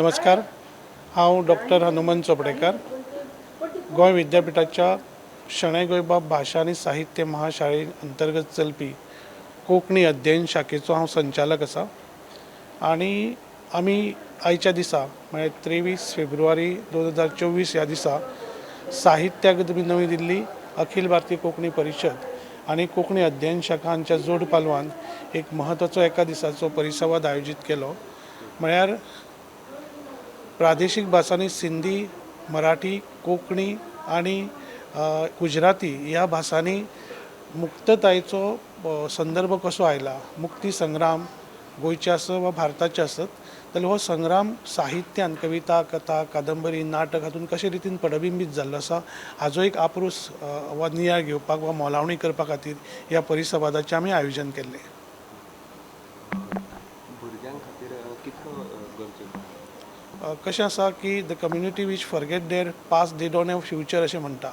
नमस्कार, हांव डॉक्टर हनुमंत चोपडेकर, गोंय विद्यापिठाच्या शणै गोंयबाब भाशा आनी साहित्य महाशाळे अंतर्गत चलपी कोंकणी अध्ययन शाखेचो हांव संचालक आसा. आनी आमी आयच्या दिसा, म्हळ्यार 23 फेब्रुवारी 2024 ह्या दिसा, साहित्य अकादमी, नवी दिल्ली, अखिल भारतीय कोंकणी परिशद आनी कोंकणी अध्ययन शाखा हांच्या जोड पालवान एक म्हत्वाचो एका दिसाचो परिसंवाद आयोजीत केलो. म्हळ्यार प्रादेशीक भासांनी सिंधी, मराठी, कोंकणी आनी गुजराती ह्या भासांनी मुक्ततायेचो संदर्भ कसो आयला, मुक्ती संग्राम गोंयचे आसत वा भारताचे आसत जाल्यार हो संग्राम साहित्यान कविता, कथा, कादंबरी, नाटक हातूंत कशे रितीन पडबिंबीत जाल्लो आसा, हाजो एक आपरूस वा नियाळ घेवपाक वा मोलावणी करपा खातीर ह्या परिसंवादाचें आमी आयोजन केल्लें. भुरग्यां खातीर कितलो गरजेचो? कशें आसा की "The community which forget their past, they don't have future" अशें म्हणटा.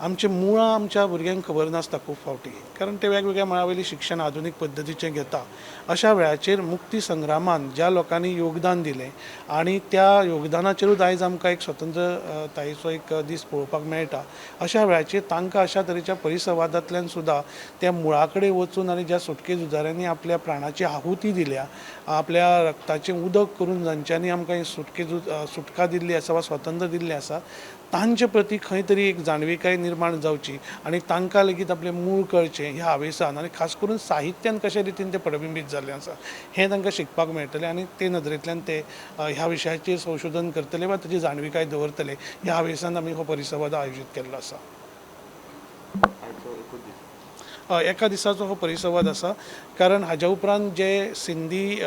आमची मुळां आमच्या भुरग्यांक खबर नासता खूब फावटी, कारण ते वेगवेगळ्या मळा वयलें शिक्षण आधुनीक पद्दतीचें घेता. अशा वेळाचेर मुक्ती संग्रामान ज्या लोकांनी योगदान दिलें आनी त्या योगदानाचेरूच आयज आमकां एक स्वतंत्रतायेचो एक दीस पळोवपाक मेळटा, अशा वेळाचेर तांकां अशा तरेच्या परिसंवादांतल्यान सुद्दां त्या मुळा कडेन वचून आनी ज्या सुटके झुजाऱ्यांनी आपल्या प्राणाची आहुती दिल्या, आपल्या रक्ताचें उदक करून जांच्यांनी आमकां ही सुटके झूज सुटका दिल्ली आसा वा स्वतंत्र दिल्लें आसा, तांचे प्रती खंय तरी एक जाणविकाय निर्माण जावची आनी तांकां लेगीत आपलें मूळ कळचें ह्या हावेसान आनी खास करून साहित्यान कशे रितीन तें पडबिंबीत जाल्लें आसा हें तांकां शिकपाक मेळटलें आनी ते नदरेंतल्यान ते ह्या विशयाचेर संशोधन करतले वा ताची जाणविकाय दवरतले ह्या हावेसान आमी हो परिसंवाद आयोजीत केल्लो आसा. आयचो एकूच दीस? एका दिसाचो हो परिसंवाद आसा, कारण हाज्या उपरांत जे सिंधी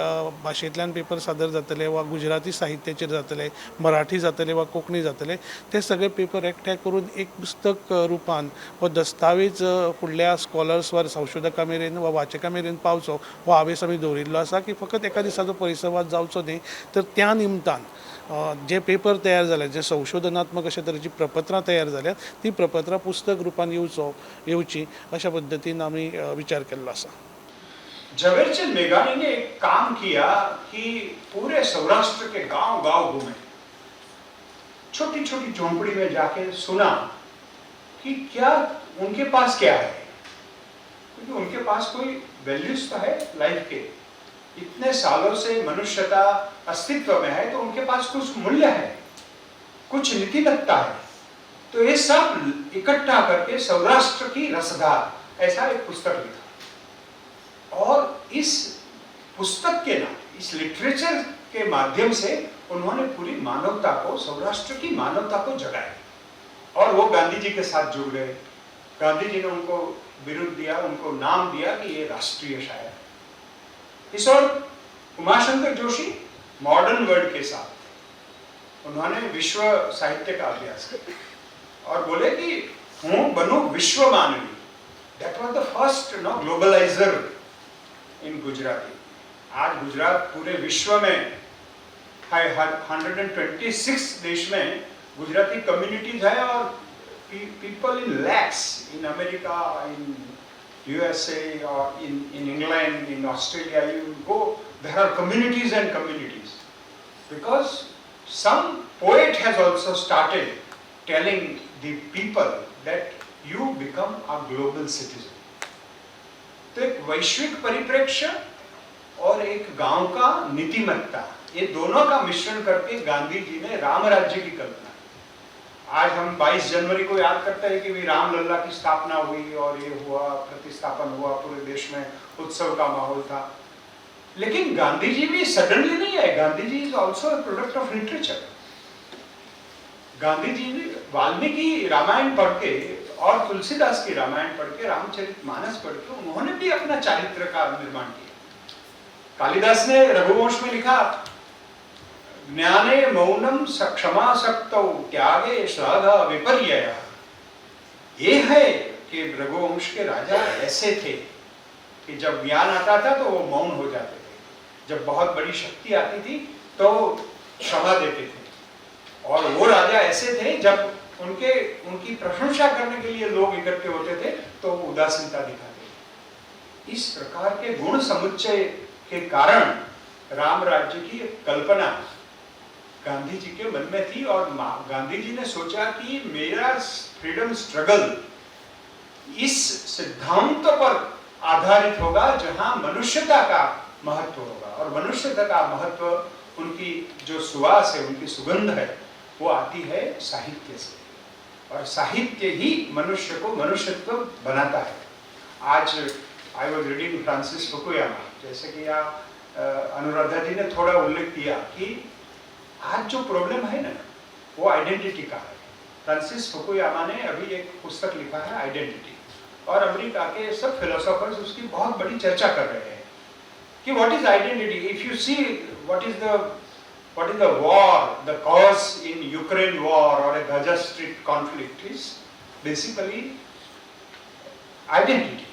भाशेंतल्यान पेपर सादर जातले वा गुजराती साहित्याचेर जातले, मराठी जातले वा कोंकणी जातले, ते सगळे पेपर एकठांय करून एक पुस्तक रुपान हो दस्तावेज फुडल्या स्कॉलर्स वा संशोधकां मेरेन वा वाचकां मेरेन पावचो हो हावेस आमी दवरिल्लो आसा, की फकत एका दिसाचो परिसंवाद जावचो न्ही, तर त्या निमतान जे पेपर तयार जाले, जे संशोधनात्मक अशे तरेची प्रपत्रां तयार जाल्यात, ती प्रपत्रां पुस्तक रुपान येवची अशा पद्दतीन आमी विचार केल्लो आसा. झवेरचंद मेघानी ने एक काम किया कि पूरे सौराष्ट्र के गांव गांव घूमे, छोटी छोटी झोंपड़ी में जाके सुना कि क्या उनके पास क्या है, क्योंकि उनके पास कोई वैल्यूज तो है लाइफ के. इतने सालों से मनुष्यता अस्तित्व में है, तो उनके पास कुछ मूल्य है, कुछ नीतिमत्ता है. तो ये सब इकट्ठा करके सौराष्ट्र की रसधार ऐसा एक पुस्तक लिखा और इस पुस्तक के नाम, इस लिटरेचर के माध्यम से उन्होंने पूरी मानवता को, सौराष्ट्र की मानवता को जगाया और वो गांधी जी के साथ जुड़ गए. गांधी जी ने उनको बिरुद दिया, उनको नाम दिया कि ये राष्ट्रीय शायर है. इस और उमाशंकर जोशी मॉडर्न वर्ल्ड के साथ, उन्होंने विश्व साहित्य का अभ्यास किया और बोले कि હું બનું વિશ્વ માનવી. That was the first no globalizer in Gujarati. आज गुजरात पूरे विश्व में, 126 देश में गुजराती कम्युनिटीज है और people in lakhs in America, in USA or in England, in Australia, you go, there are communities and communities. Because some poet has also started telling the people that you become a global citizen. तो एक वैश्विक परिप्रेक्ष्य और एक गांव का नीतिमत्ता, ये दोनों का मिश्रण करके गांधी जी ने राम राज्य की कल्पना की. आज हम 22 जनवरी को याद करते हैं कि भी राम लल्ला की स्थापना हुई और ये हुआ, प्रतिस्थापन हुआ, पूरे देश में उत्सव का माहौल था. लेकिन गांधी जी भी सडनली नहीं आए. Gandhi ji is also a product of literature. Gandhi ji ने वाल्मीकि रामायण पढ़ के और तुलसीदास की रामायण पढ़ के, रामचरित मानस पढ़ के उन्होंने भी अपना चारित्र का निर्माण किया. कालिदास ने रघुवंश में लिखा, "ज्ञाने मौनम क्षमा शक्तौ त्यागे श्लाघा विपर्यय". ये है कि रघुवंश के राजा ऐसे थे कि जब ज्ञान आता था तो वो मौन हो जाते थे, जब बहुत बड़ी शक्ति आती थी तो क्षमा देते थे और वो राजा ऐसे थे, जब उनके उनकी प्रशंसा करने के लिए लोग इकट्ठे होते थे तो वो उदासीनता दिखाते थे. इस प्रकार के गुण समुच्चय के कारण राम राज्य की एक कल्पना गांधी जी के मन में थी और गांधी जी ने सोचा कि मेरा फ्रीडम स्ट्रगल इस सिद्धांत पर आधारित होगा जहां मनुष्यता का महत्व होगा, और मनुष्यता का महत्व, उनकी जो सुवास है, उनकी सुगंध है, वो आती है साहित्य से, और साहित्य ही मनुष्य को मनुष्यत्व बनाता है। आज I was reading Francis Fukuyama, जैसे कि अनुराधा जी ने थोड़ा उल्लेख किया कि आज जो प्रॉब्लम है ना, वो आइडेंटिटी का है। फ्रांसिस फुकुयामा ने अभी एक पुस्तक लिखा है आइडेंटिटी, और अमेरिका के सब फिलोसोफर्स उसकी बहुत बड़ी चर्चा कर रहे हैं कि what is identity. If you see what is the war, the cause in Ukraine war or a Gaza Strip conflict is basically identity,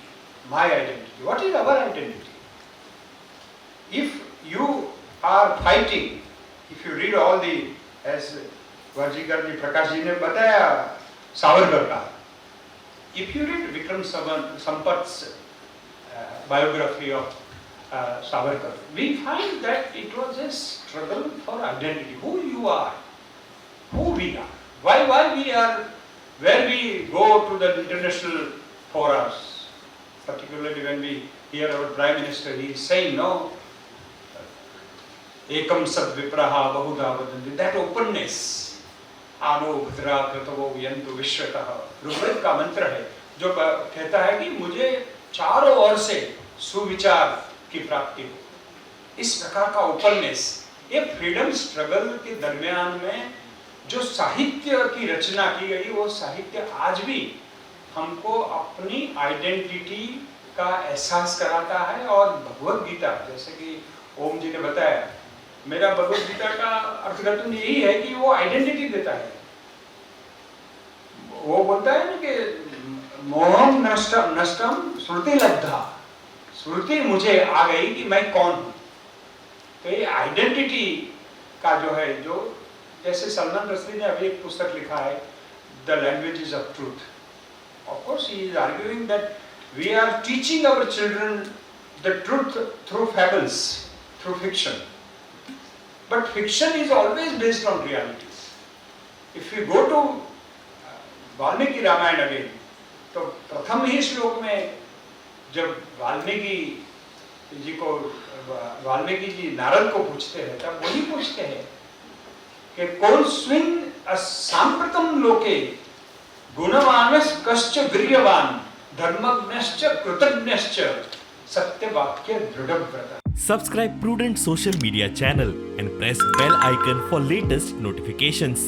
my identity. What is our identity? If you are fighting, if you read all the, as Warjikar ji, Prakash ji ने बताया सावरकर का, if you read Vikram Sampat's biography of Savarkar, we find that it was a struggle for identity, who you are, who we are, why we are, where we go to the international forums, particularly when we hear our Prime Minister, he is saying, no, एकम सद विप्रः बहुधा वदन्ति, that openness, आनो भद्रा क्रतवो यंतु विश्वतः, ऋग्वेद का मंत्र है जो कहता है कि मुझे चारों ओर से सुविचार की प्राप्ति हो। इस प्रकार का ओपननेस, ये फ्रीडम स्ट्रगल के दरमियान में जो साहित्य की रचना की गई, वो साहित्य आज भी हमको अपनी आइडेंटिटी का एहसास कराता है। और भगवत गीता, जैसे कि ओम जी ने बताया, मेरा भगवत गीता का अर्थघटन यही है कि वो आइडेंटिटी देता है। वो बोलता है ना कि मोहम नष्टम नष्टम स्मृति लब्धा, स्मृति मुझे आ गई कि मैं कौन हूं। तो ये आइडेंटिटी का जो है, जो जैसे सलमान रुश्दी ने अभी एक पुस्तक लिखा है, The Languages of Truth, of course he is arguing that we are teaching our children the truth through fables, through fiction. But fiction is always based on realities. If you go to Valmiki Ramayana again, तो प्रथम ही श्लोक में जब वाल्मीकि जी नारद को पूछते हैं, तब वही पूछते हैं कि कोऽस्मिन् सांप्रतम लोके गुणवान कश्च वीर्यवान धर्मज्ञश्च कृतज्ञश्च सत्यवाक्य दृढ़व्रत। Subscribe Prudent Social Media channel and press bell icon for latest notifications.